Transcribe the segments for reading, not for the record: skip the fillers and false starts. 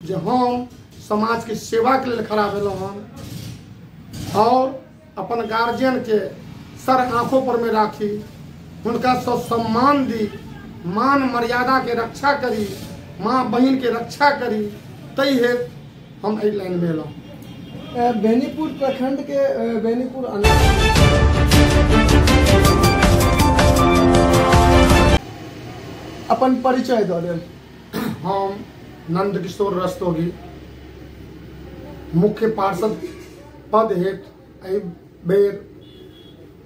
जे हम समाजके सेवाके लेल खड़ा भेलहुँ हन और अपन गार्जियनके सर आँखों पर में राखी, हुनका सब सम्मान दी, मान मर्यादा के रक्षा करी, माँ बहिन के रक्षा करी, तै हेतु हम एहि लाइन में एलहुँ। बेनीपुर प्रखंड के बेनीपुर अपन परिचय दऽ देब। हम नंदकिशोर रस्तोगी मुख्य पार्षद पद हेतु एहि बेर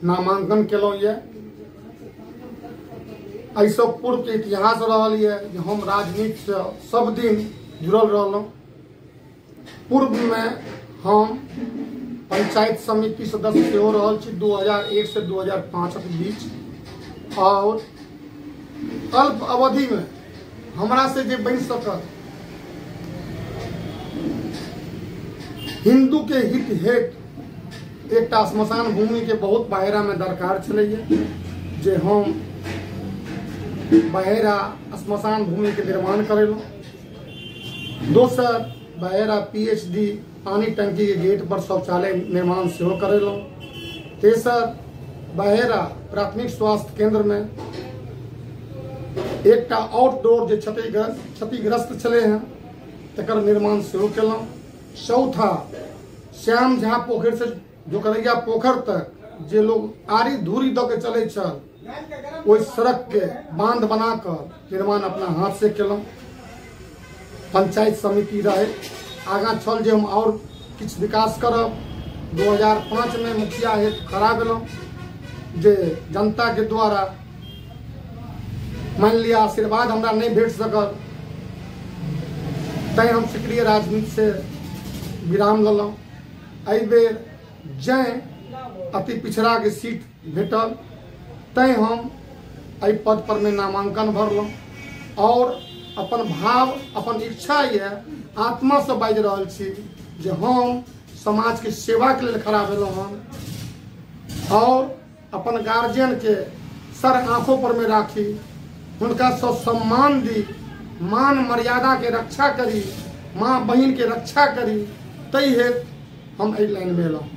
नामांकन केलहुँ ये। एहिसँ पूर्वके इतिहास रहल ये जे हम राजनीतिसँ सब दिन जुड़ल रहलहुँ। पूर्वमे हम पंचायत समिति सदस्य सेहो रहल छी 2001 से 2005 के बीच, और अल्प अवधिमे हमरा से जे बनि सकल हिंदू के हित हेतु एकटा श्मशान भूमि के बहुत बहेरा में दरकार छलैया जे हम बहेरा श्मशान भूमि के निर्माण करेलहुँ। दोसर बहेरा PhD पानी टंकी के गेट पर शौचालय निर्माण सेहो करेलहुँ। तेसर बहेरा प्राथमिक स्वास्थ्य केंद्र में एकटा आउटडोर जे क्षतिग्रस्त छलै हँ तकर निर्माण सेहो केलहुँ। चौथा श्याम झा पोखरि से जोकरैया पोखरि तक जे लोग आरी धूरी दऽ के चलै छल ओहि सड़क के बांध बना कऽ निर्माण अपना हाथ से केलहुँ। पंचायत समिति रहे, आगाँ छल जे हम और किछु विकास करब। 2005 में मुखिया हेतु खड़ा भेलहुँ जे जनता के द्वारा मान लिया आशीर्वाद हमरा नहीं भेट सकल, तैं हम सक्रिय राजनीति से विराम लेलहुँ। एहि बेर जैं अति पिछड़ा के सीट भेटल तैं हम एहि पद पर में नामांकन भरलहुँ और अपन भाव अपन इच्छा यह आत्मा से बाजि रहल छी जे हम समाज के सेवा के लेल खड़ा भेलहुँ हन और अपन गार्जियन के सर आँखों पर में राखी, हुनका सब सम्मान दी, मान मर्यादा के रक्षा करी, माँ बहिन के रक्षा करी, तै हेतु हम एहि लाइन में एलहुँ।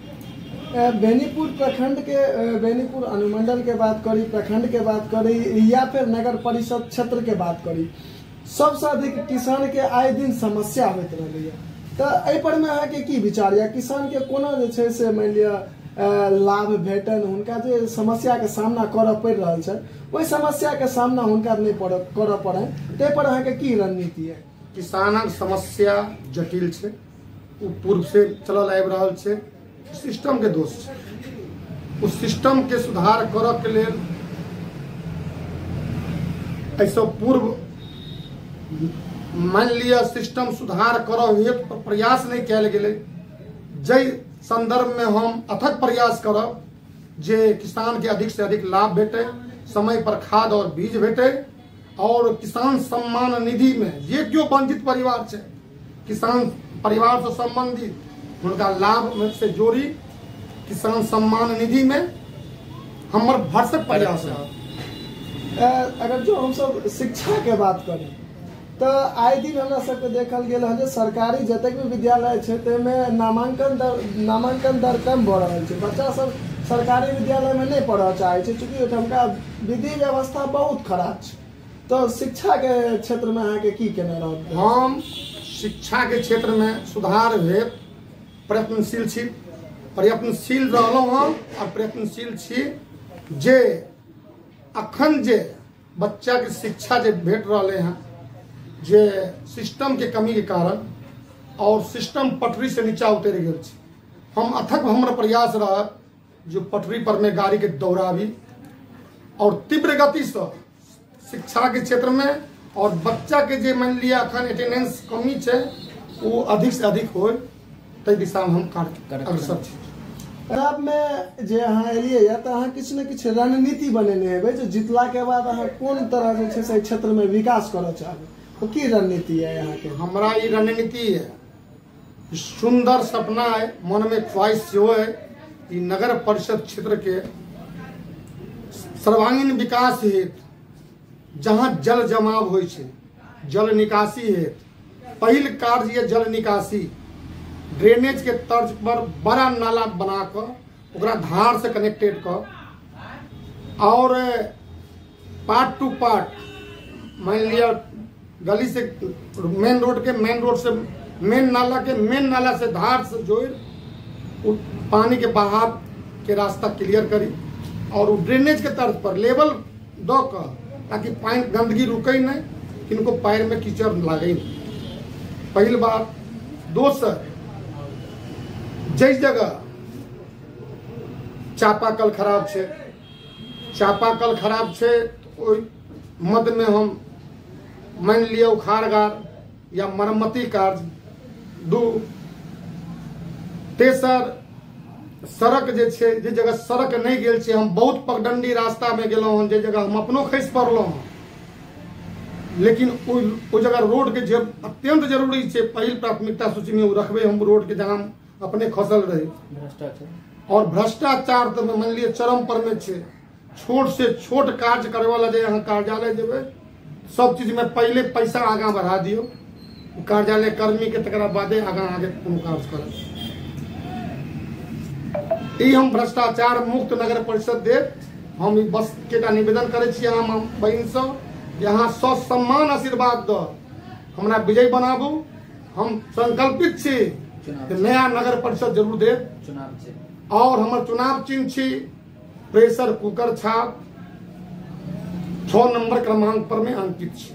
बेनीपुर प्रखंड के बेनीपुर अनुमंडल के बात करी, प्रखंड के बात करी या फिर नगर परिषद क्षेत्र के बात करी, सबसे अधिक किसान के आए दिन समस्या होइत रहलैया, तऽ एहि पर में अहाँके की विचार यऽ? किसान के कोना जे छै से मानि लिअ लाभ भेटन, हुनका जे समस्या के सामना करऽ पड़ि रहल छै ओहि समस्या के सामना हुनका नहि करऽ पड़नि, ताहि पर अहाँके की रणनीति यऽ? किसानक समस्या जटिल छै, ओ पूर्व से चलल आबि रहल छै, सिस्टम के दोष छै। ओ सिस्टम के सुधार करऽ के लेल एहिसँ पूर्व मान लिअ सिस्टम सुधार करऽ हेतु प्रयास नहि कयल गेलै। जाहि संदर्भ में हम अथक प्रयास करब जे किसान के अधिक से अधिक लाभ भेटे, समय पर खाद और बीज भेटे और किसान सम्मान निधि में जे केओ वंचित परिवार छै किसान परिवार से संबंधित हुनका लाभ में से जोड़ी किसान सम्मान निधि में हमर भरसक प्रयास रहत। अगर जो हमसब शिक्षा के बात करी तऽ आइ दिन हमरा सबके देखल गेल हँ जे सरकारी जतेक भी विद्यालय छै ताहिमे नामांकन दर कम भऽ रहल छै। बच्चा सब सरकारी विद्यालयमे नहि पढ़ऽ चाहै छै चूँकि ओहिठामका विधि व्यवस्था बहुत खराब छै। तऽ शिक्षाके क्षेत्रमे अहाँके की केने रहत? हम शिक्षाके क्षेत्रमे सुधार भेल प्रयत्नशील छी, प्रयत्नशील रहलहुँ हँ और प्रयत्नशील छी जे अखन जे बच्चाके शिक्षा जे भेट रहलै हँ जे सिस्टम के कमी के कारण और सिस्टम पटरी से नीचा उतरि गेल छै। हम अथक हमर प्रयास रहत जो पटरी पर में गाड़ी के दौड़ाबी और तीव्र गति से शिक्षा के क्षेत्र में और बच्चा के जे मान लिया अखन अटेंडेंस कमी छै वो अधिक से अधिक हो ताहि दिशा में हम कार्य अग्रसर छी। पंजाब में जे अहाँ एलियै या तऽ अहाँ किछु ने किछु रणनीति बनेने हेबै जे जीतला के बाद अहाँ कोन तरह जे छै से क्षेत्र में विकास करऽ चाहबै, ओ की रणनीति है अहाँके? हमरा ई रणनीति है, सुंदर सपना है, मन में ख्वाहिश सेहो है कि नगर परिषद क्षेत्र के सर्वांगीण विकास हेतु जहाँ जल जमाव होइ छै, जल निकासी हेतु, पहिल कार्य ये जल निकासी ड्रेनेज के तर्ज पर बड़ा नाला बना कऽ ओकरा धार से कनेक्टेड कऽ और पार्ट टू पार्ट, मान लिया गली से मेन रोड के, मेन रोड से मेन नाला के, मेन नाला से धार से जोड़ पानी के बहाव के रास्ता क्लियर करी और वो ड्रेनेज के तर्ज पर लेवल दऽ कऽ, ताकि पानि गंदगी रुकै नहीं, किनको पैर में कीचड़ लागे नहीं। पहिल बात। दोसर, जिस जगह चापाकल खराब छै, चापाकल खराब छै ओहि मद में हम मान लिअ उखाड़ गाड़ या मरम्मती कार्य। दू। तेसर, सड़क जे छै, जे जगह सड़क नहीं गेल छै, हम बहुत पगडंडी रास्ता में गेलहुँ हन, जे जगह हम अपनो खसि पड़लहुँ हन, लेकिन ओ जगह रोड के जे अत्यंत जरूरी छै, पहिल प्राथमिकता सूची में ओ रखबै हम रोड के, जहाँ हम अपने खसल रही। भ्रष्टाचार और भ्रष्टाचार तो मान लिअ चरम पर में छै। छोट से छोट कार्य करे वाला जे अहाँ कार्यालय जेबै, सब चीज में पहले पैसा आगाँ बढ़ा दियौ कार्यालय कर्मी के, तकरा बादे आगाँ आगे कोनो कार्य करत। ई हम भ्रष्टाचार मुक्त नगर परिषद देव। हम बस के निवेदन करै छी अहाँ बहिन सब जे अहाँ ससम्मान आशीर्वाद दऽ हमरा विजय बनाबू। हम संकल्पित छी नया नगर परिषद जरूर देव। और हमर चुनाव चिन्ह छी प्रेशर कुकर छाप 6 नंबर क्रमांक पर में अंकित छी।